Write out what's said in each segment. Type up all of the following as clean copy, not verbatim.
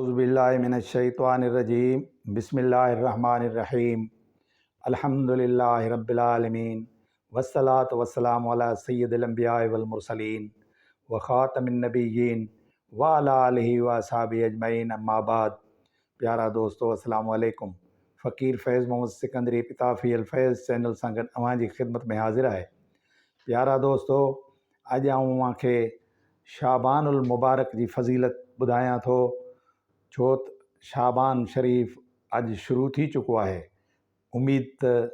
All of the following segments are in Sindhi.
اعوذ بالله من الشيطان الرجيم بسم الله الرحمن الرحيم الحمد لله رب العالمين والصلاة والسلام على سيد الانبياء والمرسلين وخاتم النبيين وعلى آله واصحابه اجمعين اما بعد پيارا دوستو السلام عليڪم فقير فيض محمد سڪندري پتافي الفيض چينل سان گڏ اوهان جي خدمت ۾ حاضر آهي پيارا دوستو اڄ آئون اوهان کي شعبان المبارڪ جي فضيلت ٻڌايان ٿو ڇو ته شعبان شريف اڄ شروع ٿي چڪو آهي اميد ته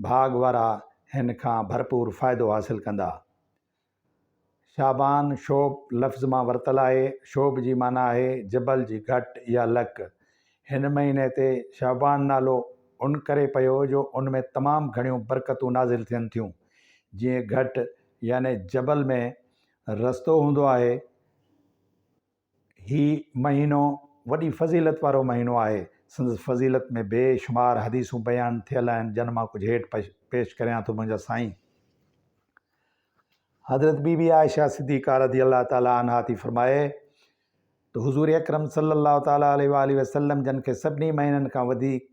ڀاڳ وارا هن کان ڀرپور فائدو حاصل ڪندا. شعبان شعب لفظ مان ورتل آهي. شعب جي معنيٰ آهي جبل جي گهٽ يا لڪ. هن مهيني تي شعبان نالو ان ڪري پيو جو ان ۾ تمام گهڻيون برڪتون نازل ٿين ٿيون. جيئن گهٽ يعني جبل ۾ رستو هوندو آهي. هي مهينو وڏي فضيلت وارو مهينو آهي. سندس فضيلت ۾ بي شمار حديثون بيان ٿيل آهن جن مان ڪجهه هيٺ پيش ڪريان ٿو منهنجا سائين. حضرت بي بي عائشه صديقه رضي الله تعالٰي عنها ٿي فرمائي ته حضور اڪرم صلي الله تعالٰي عليه واٰله وسلم جن کي سڀني مهينن کان وڌيڪ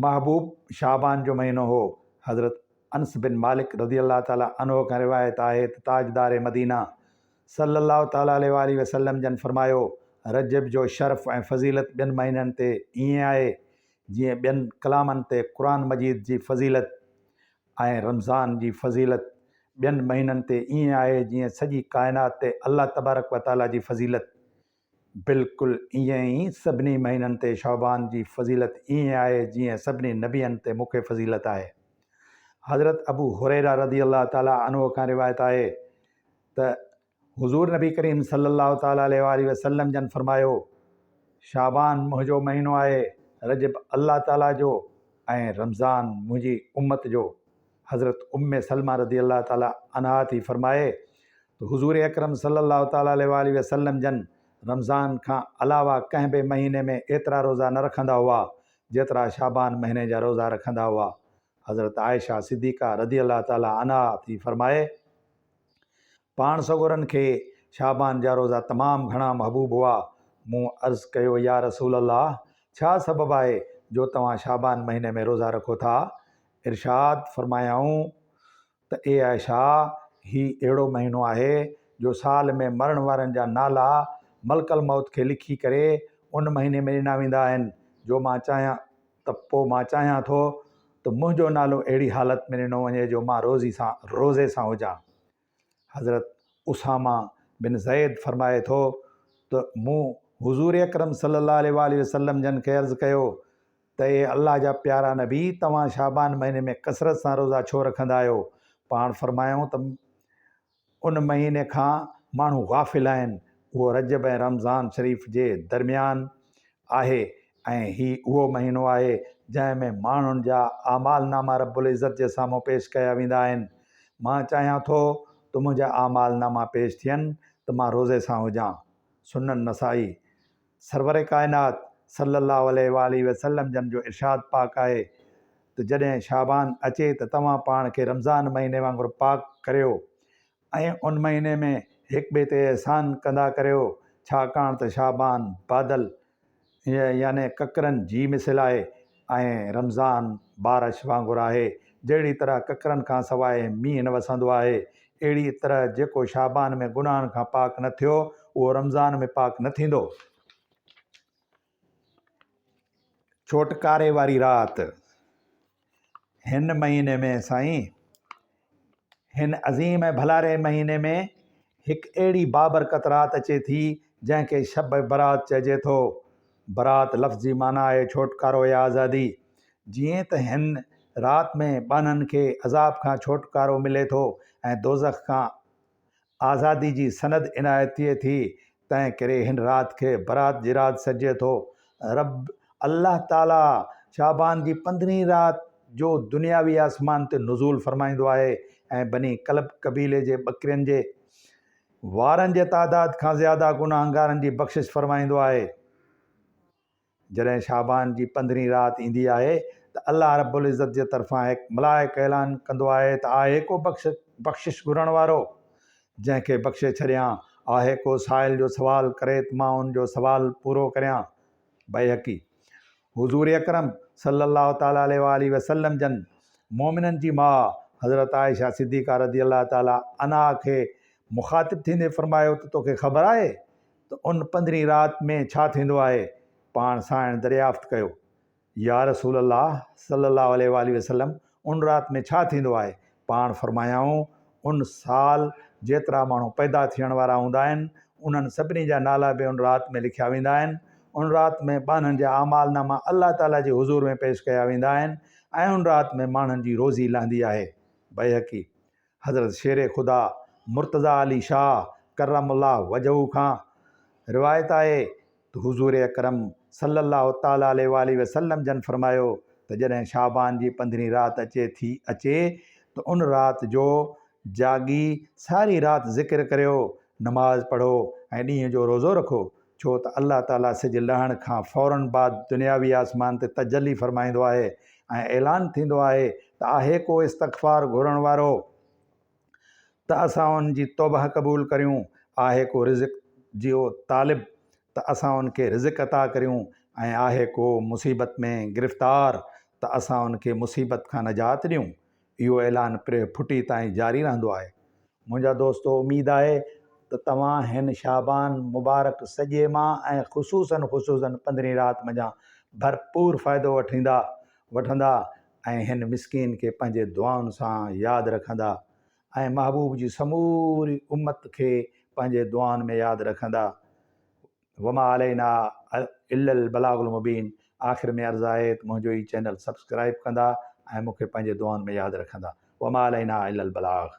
محبوب شعبان جو مهينو هو. حضرت انس بن مالڪ رضي الله تعالٰي عنه کان روايت آهي ته تاجدار مدينه صلي الله تعالٰي عليه واٰله وسلم جن فرمايو، رجب جو شرف ۽ فضيلت ٻين مهينن تي ائين آهي جيئن ٻين ڪلامن تي قرآن مجيد جي فضيلت ۽ رمضان جي فضيلت ٻين مهينن تي ائين آهي جيئن سڄي ڪائنات تي الله تبارڪ و تعاليٰ جي فضيلت، بلڪل ائين ئي سڀني مهينن تي شعبان جي فضيلت ائين آهي جيئن سڀني نبين تي مون کي فضيلت آهي. حضرت ابو هريره رضي الله تعاليٰ عنه کان روايت آهي ته حضور نبي ڪريم صلّي الله تعالٰي عليه واٰله وسلّم جن فرمايو، شعبان منهنجو مهينو آهي، رجب الله تعالٰي جو ۽ رمضان منهنجي امّت جو. حضرت امّ سلمه رضي الله تعالٰي عنها ٿي فرمائي ته حضور اڪرم صلّي الله تعالٰي عليه واٰله وسلّم جن رمضان کان علاوه ڪنهن به مهيني ۾ ايترا روزا نه رکندا هئا جيترا شعبان مهيني جا روزا رکندا هئا. حضرت عائشه صديقه رضي الله تعالٰي عنها ٿي فرمائي. پاڻ سڳورن کي شعبان جا روزا تمام گهڻا محبوب هئا. مون عرض ڪيو، يا رسول الله! ڇا سبب آهي جو توهان شعبان مهيني ۾ روزا رکو ٿا؟ ارشاد فرمايائون ته اي عائشه! هي اهڙو مهينو آهي جو سال ۾ مرڻ وارن جا نالا ملڪ الموت کي لکي ڪري ان مهيني ۾ ڏنا ويندا آهن جو مان چاهيان ته پوء مان چاهيان ٿو ته منهنجو نالو اهڙي حالت ۾ ڏنو وڃي جو مان روزي سان روزي سان هجان. حضرت اسامه بن زيد فرمائي ٿو ته مون حضور اڪرم صلي الله عليه واٰله وسلم جن کي عرض ڪيو ته اي الله جا پيارا نبي توهان شعبان مهيني ۾ ڪثرت سان روزا ڇو رکندا آهيو؟ پاڻ فرمايائون ته ان مهيني کان ماڻهو غافل آهن، اهو رجب ۽ رمضان شريف جي درميان آهي ۽ هي اهو مهينو آهي جنهن ۾ ماڻهن جا اعمال ناما رب العزت جي سامهون پيش ڪيا ويندا آهن. مان چاهيان ٿو ته منهنجا اعمال ناما پيش ٿين ته مان روزي سان هجان. سنن نسائي. سرور ڪائنات صلّي اللّٰه عليه واٰله وسلّم جن جو ارشاد پاڪ آهي ته جڏهن شعبان اچي ته توهان پاڻ کي رمضان مهيني وانگر پاڪ ڪريو ۽ ان مهيني ۾ هڪ ٻئي تي احسان ڪندا ڪريو، ڇاڪاڻ ته شعبان بادل يعني ڪڪرن جي مثل آهي ۽ رمضان بارش وانگر آهي. جهڙي طرح ڪڪرن کان سواء مينهن نه وسندو آهي، اهڙيء طرح جيڪو شعبان ۾ گناهن کان پاڪ نه ٿيو، اهو رمضان ۾ پاڪ نه ٿيندو. ڇوٽڪاري واري رات هن مهيني ۾ سائين هن عظيم ۽ ڀلاري مهيني ۾ هڪ اهڙي بابرڪت رات اچي ٿي جنهن کي شب برات چئجي ٿو. برات لفظ جي معنيٰ آهي ڇوٽڪارو يا آزادي. جيئن ته هن رات ۾ ٻانهن کي عذاب کان ڇوٽڪارو ملي ٿو ۽ دوزخ کان آزادي جي سند عنايت ٿئي ٿي، تنهن ڪري هن رات کي برات جي رات سڏجي ٿو. رب الله تعاليٰ شعبان جي پندرهين رات جو دنياوي آسمان تي نزول فرمائيندو آهي ۽ بني ڪلب قبيلي جي ٻڪرين جي وارن جي تعداد کان زياده گناهگارن جي بخشش فرمائيندو آهي. جڏهن شعبان جي پندرهين رات ايندي آهي ته الله رب العزت جي طرفان هڪ ملائڪ اعلان ڪندو آهي ته آهي ڪو بخشش گهرڻ وارو جنهن کي بخشي ڇڏيان، آهي ڪو سائل جو سوال ڪري ته مان ان جو سوال پورو ڪريان. بيهقي. حضور اڪرم صلّي الله تعالٰي عليه واٰله وسلّم جن مؤمنن جي ماء حضرت عائشه صديقه رضي الله تعالٰي عنها کي مخاطب ٿيندي فرمايو ته توکي خبر آهي ته ان پندرهين رات ۾ ڇا ٿيندو آهي؟ پاڻ سائڻ دريافت ڪيو يا رسول الله صلّي الله عليه واٰله وسلّم ان رات ۾ ڇا ٿيندو آهي؟ پاڻ فرمايائون، ان سال جيترا ماڻهو پيدا ٿيڻ وارا هوندا آهن، انهن سڀني جا نالا به ان رات ۾ لکيا ويندا آهن. ان رات ۾ ٻانهن جا اعمال ناما الله تعاليٰ جي حضور ۾ پيش ڪيا ويندا آهن ۽ ان رات ۾ ماڻهن جي روزي لهندي آهي. بيهقي، حضرت شير خدا مرتضيٰ علي شاهه ڪرم الله وجهه کان روايت آهي ته حضور اڪرم صلّي الله تعالٰي عليه واٰله وسلّم جن فرمايو ته جڏهن شعبان جي پندرهين رات اچي ٿي اچي ته ان رات جو جاڳي ساري رات ذڪر ڪريو، نماز پڙهو ۽ ڏينهن جو روزو رکو، ڇو ته الله تعالٰي سج لهڻ کان فوراً بعد دنياوي آسمان تي تجلي فرمائيندو آهي ۽ اعلان ٿيندو آهي ته آهي ڪو استغفار گهرڻ وارو؟ ته اسان ان جي توبه قبول ڪريون، آهي ڪو رزق جو طالب ته اسان ان کي رزق عطا ڪريون ۽ آهي ڪو مصيبت ۾ گرفتار ته اسان ان کي مصيبت کان نجات ڏيون. اهو اعلان پرهه ڦٽي تائين جاري رهندو آهي. منهنجا دوستو اميد آهي ته توهان هن شعبان مبارڪ سڄي مان ۽ خصوصاً خصوصاً پندرهين رات منجهان ڀرپور فائدو وٺيندا وٺندا ۽ هن مسڪين کي پنهنجي دعائن سان ياد رکندا ۽ محبوب جي سموري امت کي پنهنجي دعائن ۾ ياد رکندا وما علينا الا البلاغ المبين آخر ۾ عرض آهي ته منهنجو هي چينل سبسڪرائب ڪندا ۽ مون کي پنهنجي دعائن ۾ ياد رکندا وما علينا الا البلاغ.